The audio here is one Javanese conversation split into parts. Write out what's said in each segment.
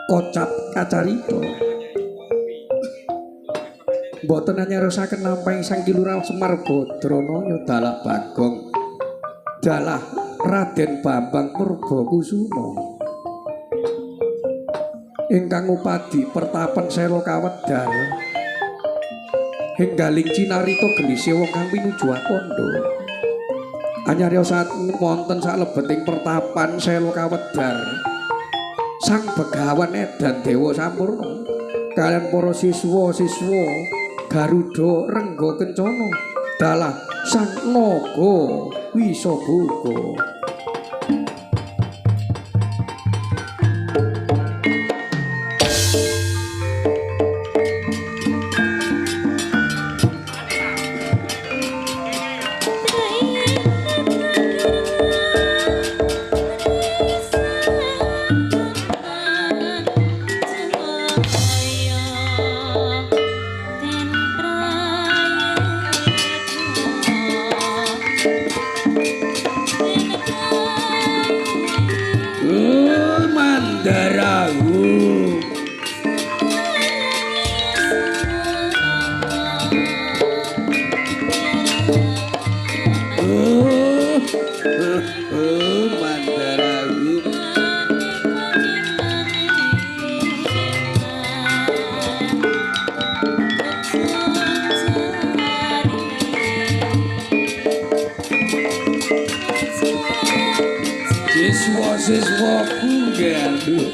Kocap kacarita. Mboten nyarosaken lampahing Sang Ki Lurah Semar Badranaya dalah Bagong dalah Raden Bambang Purbokusuma ingkang ngupadi pertapan Sela Kawedar hinggaling cinarita gelise wong kang pinuju akandha. Anyariosa wonten salebeting pertapan Sela Kawedar Sang Begawan Edan Dewa Sampurna kalian para siswa-siswa Garuda Rengga Kencana dalah Sang Naga Wisaboga. Siswa-siswaku galuh.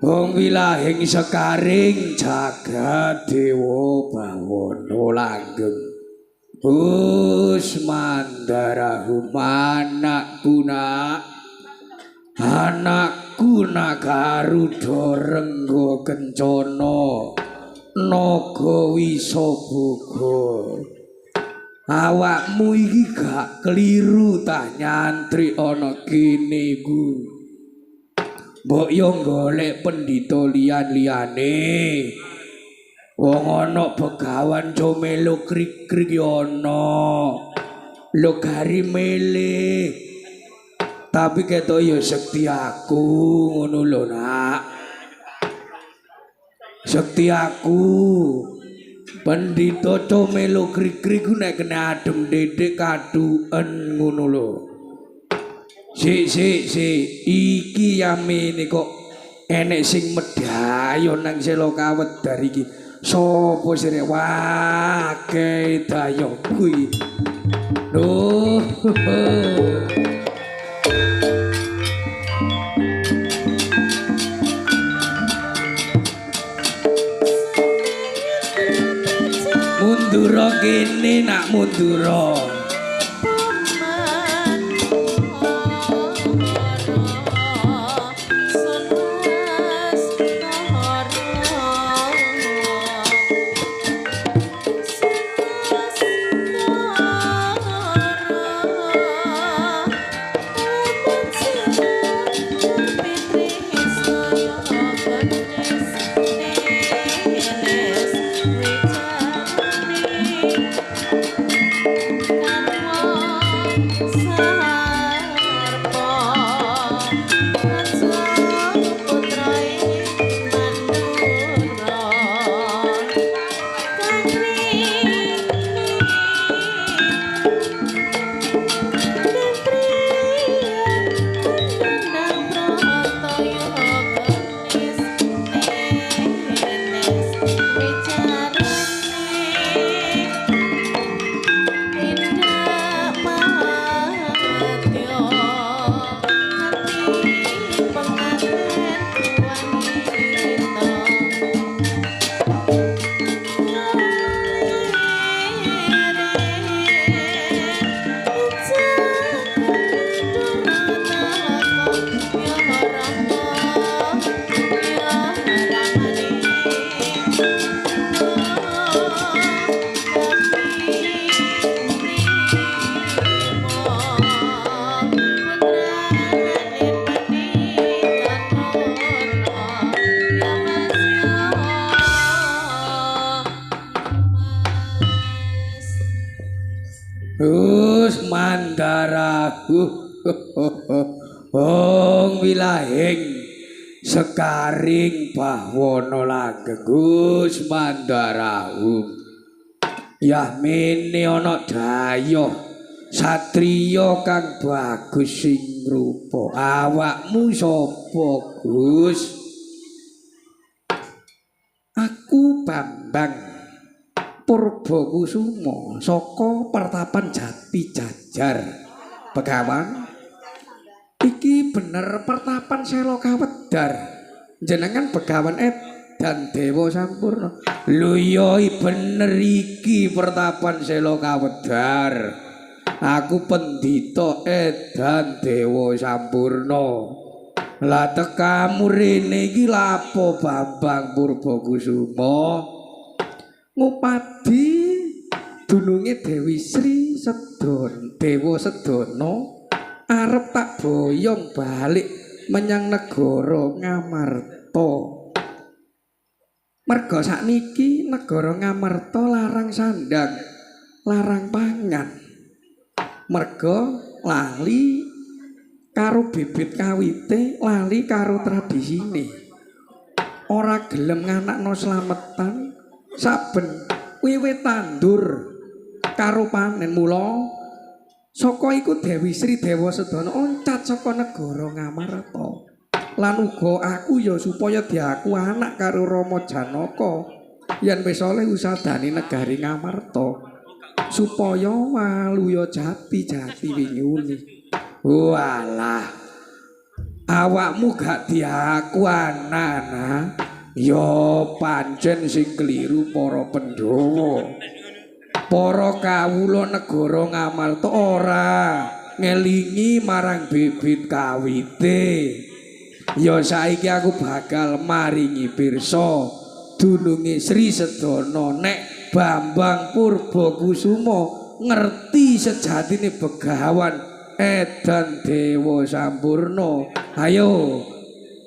Hong wilahing sekaring jagat dewa bawana langgeng. Hus mandarahu anakku nak, anakku nak Garuda Rengga Kencana Naga Wisaboga. Awakmu iki gak keliru tah nyantri ana kene iku. Mbok yo golek pendhita liyan-liyane. Wong ana begawan comelo krik-krik yo ana. Lho gari mele. Tapi ketok yo sekti aku ngono lho nak. Sekti aku. Pendhita comelo krik-krik ku nek kena adem dedek kaduen ngono lho. Si si si iki yamene kok enek sing medayon nang Sela Kawedar iki. Sopo sing wah akeh dayoku iki. Lho. Mundura kene nak mundura. Thank you. Gus Mandara. Ong wilahing sekaring bawana langgeng Gus Mandara. Yah mene ana dayoh satriya kang bagus sing rupa. Awakmu sapa, Gus? Aku Bambang Purbokusuma saka Pertapan Jati Jajar. Begawan, iki bener Pertapan Sela Kawedar. Jenengan Begawan Edan Dewa Sampurna. Lho iya bener iki Pertapan Sela Kawedar. Aku pendhita Edan Dewa Sampurna. Lah tekamu rene iki lapo Bambang Purbokusuma? Ngupadi dununge Dewi Sri Sedon, Dewa Sedana arep tak boyong balik menyang negara Ngamarta. Merga sakniki negara Ngamarta larang sandang, larang pangan. Merga lali karo bibit kawite, lali karo tradisine. Ora gelem nganakno slametan saben wiwit tandur karo panen. Mula saka iku Dewi Sri Dewa Sedana oncat saka negara Ngamarta. Lan uga aku ya supaya diaku anak karo Rama Janaka yen wis oleh usadani negari Ngamarta supaya waluya jati-jati wingi. Walah, awakmu gak diaku anak. Ya pancen sing keliru para Pandhawa. Para kawula negara Ngamarta ora ngelingi marang bibit kawite. Ya saiki aku bakal maringi pirsa dununge Sri Sedana nek Bambang Purbokusuma ngerti sejatine Begawan Edan Dewa Sampurna. Ayo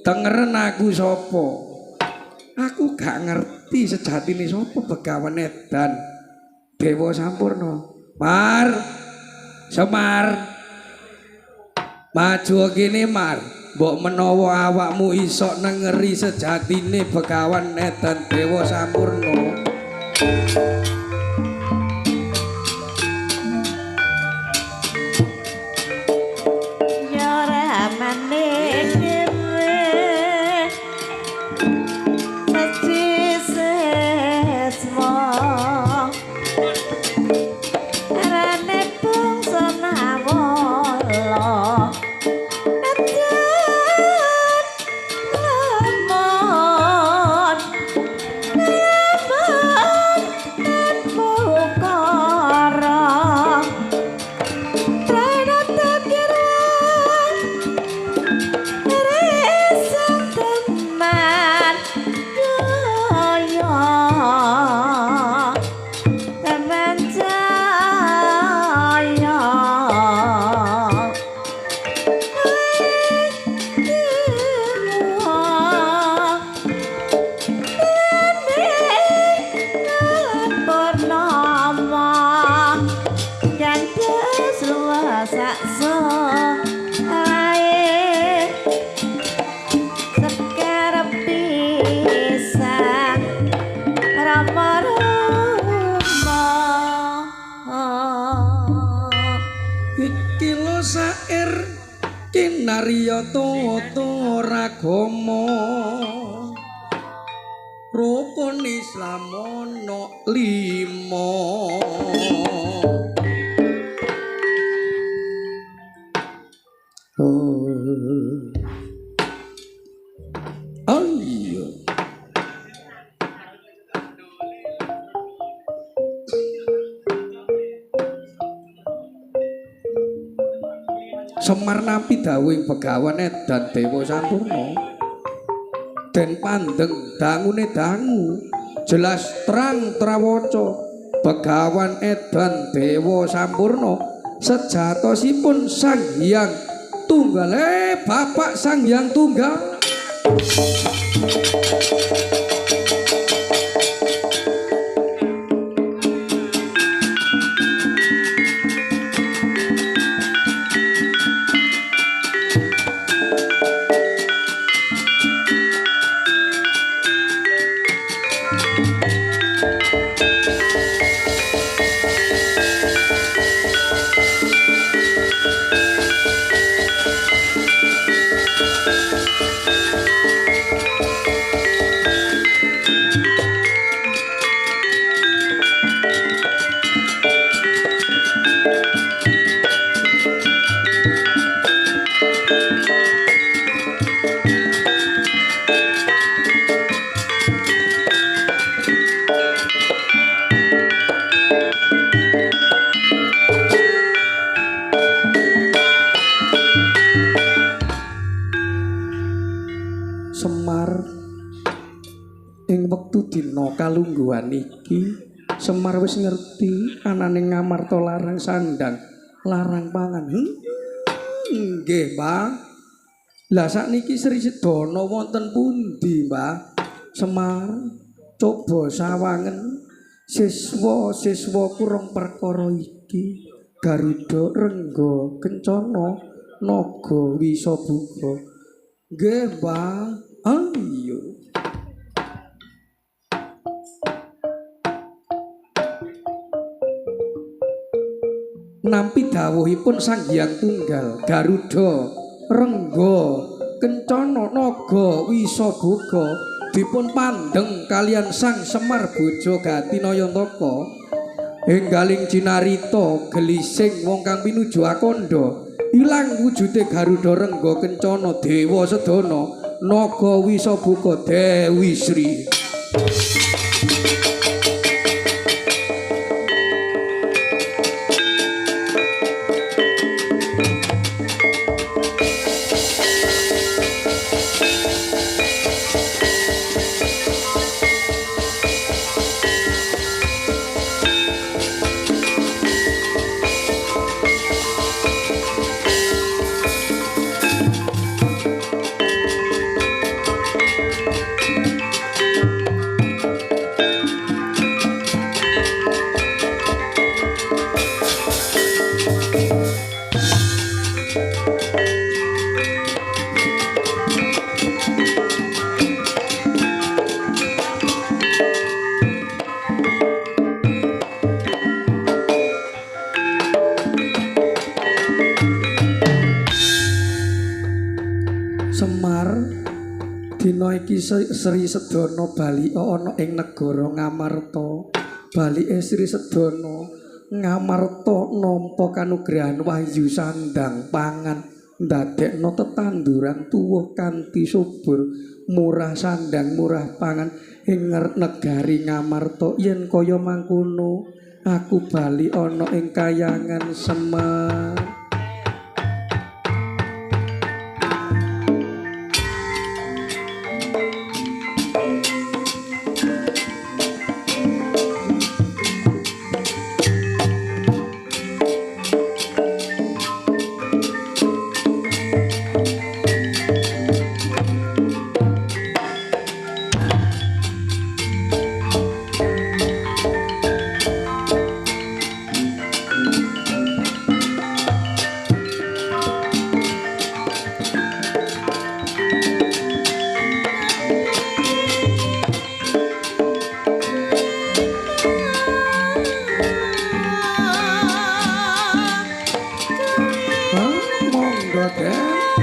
tengeren aku sapa? Aku gak ngerti sejatine sapa Begawan Edan Dewa Sampurna. Mar, Semar, maju kene Mar. Mbok menawa awakmu isok nengeri sejatine Begawan Edan Dewa Sampurna. Ya ramane dhewe sesmo arane bangsa nawala edan lamon lamon tanpa ukara Pranata kirang resep teman jaya teman jaya Purnama gandes luwes sakso ae sekar pisan rama rama. Iki lho sair kinarya tata ragama rukun Islam ana 5. Oh. Ayo. Semar nampi dawuhing Begawan Edan Dewa Sampurna. Den pandeng dangune dangu, jelas terang trawaca Begawan Edan Dewa Sampurna sejatosipun Sang Hyang Tunggal. Bapak Sang Hyang Tunggal. Wektu dina kalungguhan iki Semar wis ngerti anane Ngamarta larang sandang, larang pangan. Nggih, Mbah. Lah sakniki Sri Sedana wonten pundi, Mbah? Semar, coba sawangen siswa-siswa kurang perkara iki. Garuda, Rengga, Kencana, Naga, Wisabuka. Nggih, Mbah. Ayo. Nampi dawuhipun Sang Hyang Tunggal, Garuda, Rengga, Kencana, Naga, Wisabuka dipun pandheng kalian Sang Semar Bojo Gati Nayantaka. Enggaling cinarita gelising wong kang pinuju akandha, ilang wujude Garuda, Rengga, Kencana, Dewa Sedana, Naga, Wisabuka, Dewi Sri. Semar, dina iki Sri Sedana bali ana ing negara Ngamarta. Balike Sri Sedana Ngamarta nampa kanugrahan wahyu sandang pangan ndadekno tetanduran tuwuh kanthi subur, murah sandang murah pangan ing negari Ngamarta. Yen kaya mangkono aku bali ana ing kayangan Semar.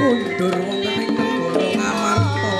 Mundur wonten ing negara Ngamarta.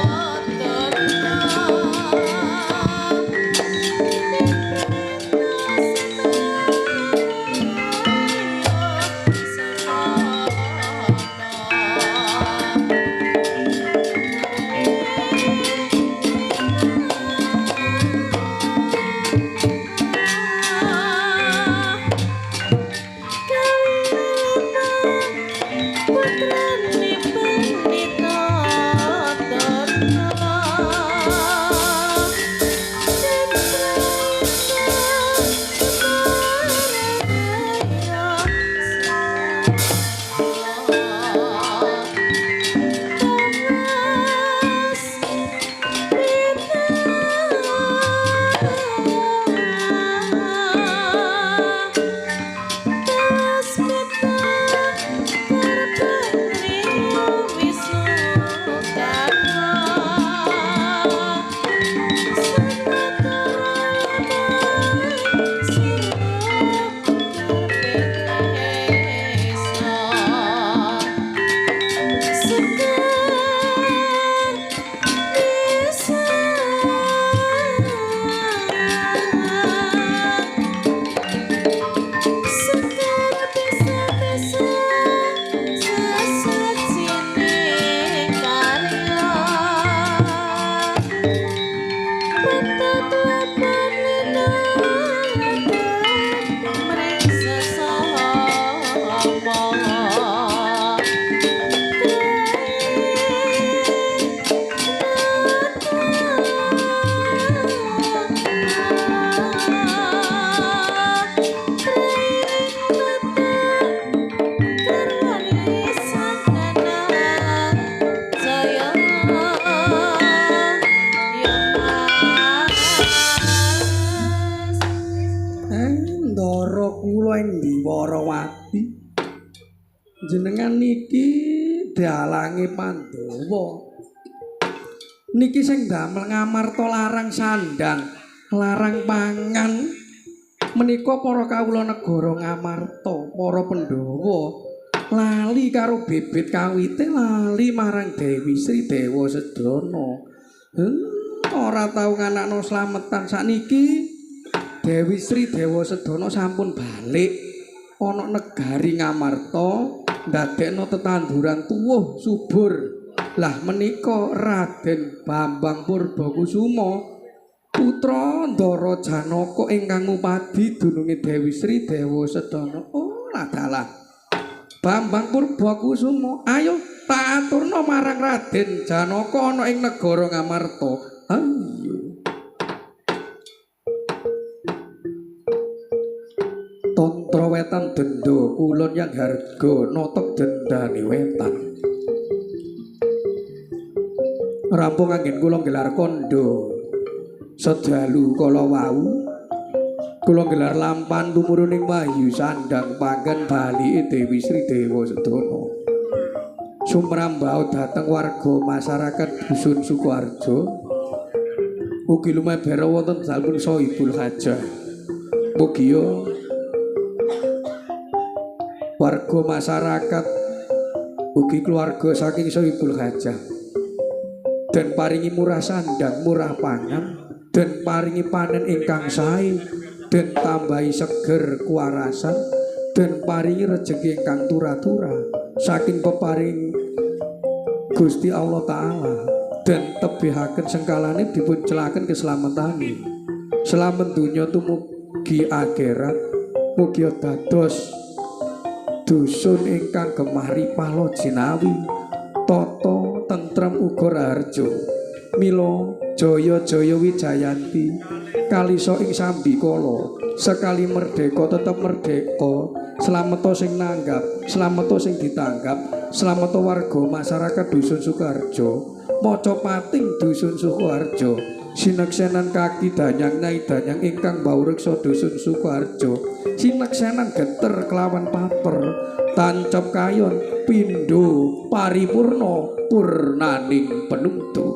Jenengan niki dalange Pandhawa. Niki sing damel Ngamarta larang sandang, larang pangan. Menika para kawula negara Ngamarta, para Pandhawa lali karo bibit kawite, lali marang Dewi Sri Dewa Sedana. Ora tau nganakno slametan. Sakniki Dewi Sri Dewa Sedana sampun balik ana negari Ngamarta, ndadekno tetanduran tuwuh subur. Lah menika Raden Bambang Purbakusuma putra Ndara Janaka ingkang ngupadi dununge Dewi Sri Dewa Sedana. Oh ladalah Bambang Purbakusuma, ayo tak aturno marang Raden Janaka ana ing negara Ngamarta. Ayo. Tantra wetan denda kulon yang harga notok dendane wetan. Rampung anggen kula nggelar kandha sedalu kala wau. Kula nggelar lampan tumuruning wahyu sandang panggen balike Dewi Sri Dewa Sedana. Sumrambah dhateng warga masyarakat dusun Sukoharjo. Mugi lumebera wonten dalem Sohibul Hajah. Mugia warga masyarakat ugi keluarga saking Sohibul Hajah den paringi murah sandang, murah pangan, den paringi panen ingkang sae, den tambahi seger kuwarasan, den paringi rejeki ingkang tura-tura saking peparing Gusti Allah Ta'ala, den tebihaken sengkalane dipun celaken keslametane. Slamet donya tumugi akhirat, mugi dados dusun ingkang gemah ripah jinawi, tata tentrem uga raharja. Mila jaya jaya wijayanti kalisa ing sambikala, sekali merdeka tetep merdeka. Slameto sing nanggap, slameto sing ditanggap, slameto warga masyarakat dusun Sukoharjo, maca pating dusun Sukoharjo, sineksenan kaki danyang nyai danyang ingkang baureksa dusun Sukoharjo, sineksenan geter kelawan paper, tancep kayon pindho paripurna purnaning penungtu.